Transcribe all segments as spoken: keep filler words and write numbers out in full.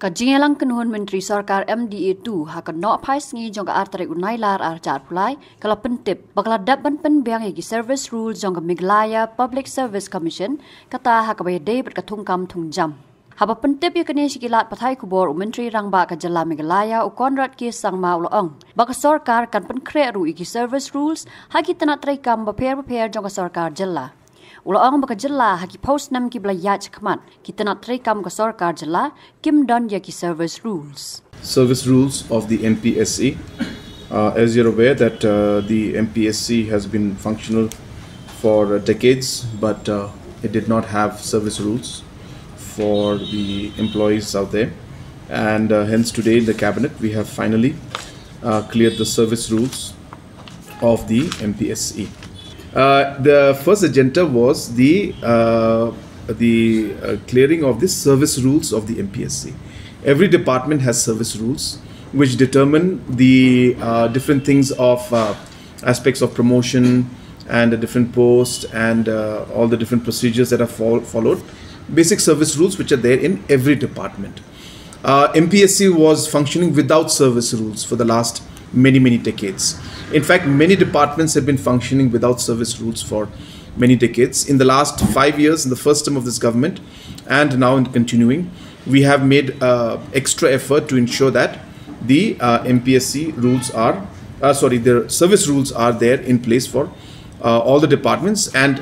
Ka jingïalang kynhun Myntri Sorkar M D A two ha ka nohphai sngi jong ka ar tarik u Nailar ar hajar arphew lai ka la pyntip ba ka la dep ban pynbiang ïa ki service rules jong ka Meghalaya Public Service Commission, kata ha kaba ïadei bad ka thungkam thungjam. Haba pyntip ïa kane sha ki lad pathai khubor, u Myntri Rangbah ka jylla Meghalaya u Conrad K Sangma u la ong ba ka sorkar kan pynkhreh ruh ïa ki service rules ha ki tnat treikam bapher bapher jong ka sorkar jylla. U la ong ba ka jylla ha ki phew snem kiba la ïaid shakhmat, ki tnat treikam ka sorkar jylla kim don ïa ki service rules. Service rules of the M P S C. Uh, as you're aware that uh, the M P S C has been functional for uh, decades, but uh, it did not have service rules for the employees out there. And uh, hence today in the cabinet, we have finally uh, cleared the service rules of the M P S C. Uh, the first agenda was the uh, the uh, clearing of the service rules of the M P S C. Every department has service rules which determine the uh, different things of uh, aspects of promotion and the different posts and uh, all the different procedures that are fol- followed. Basic service rules which are there in every department. Uh, M P S C was functioning without service rules for the last many, many decades. In fact, many departments have been functioning without service rules for many decades. In the last five years, in the first term of this government, and now in continuing, we have made uh, extra effort to ensure that the uh, M P S C rules are, uh, sorry, the service rules are there in place for uh, all the departments, and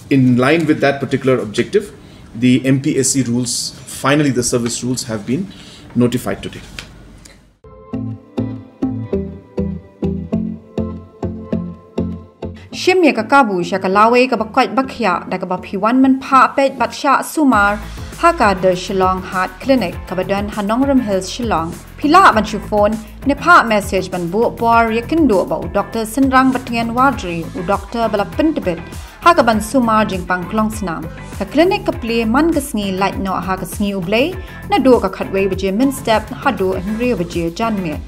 in line with that particular objective, the M P S C rules, finally the service rules, have been notified today. Shim ïa ka kabu sha ka lawei kaba koit ba khiah da kaba phi wan mynphah peit bad shah sumar ha ka The Shillong Heart Clinic kaba don ha Nongrum Hills, Shillong. Phi lah ban shu phone ne phah message ban buh por ïakynduh bad u Doctor Synrang Batngen Wadri, u doctor ba la pyntbit ha kaban sumar jingpang klong snam. Ka clinic ka plie man ka sngi lait noh ha ka sngi U Blei, naduh ka khatwei baje mynstep haduh hynriew baje janmiet.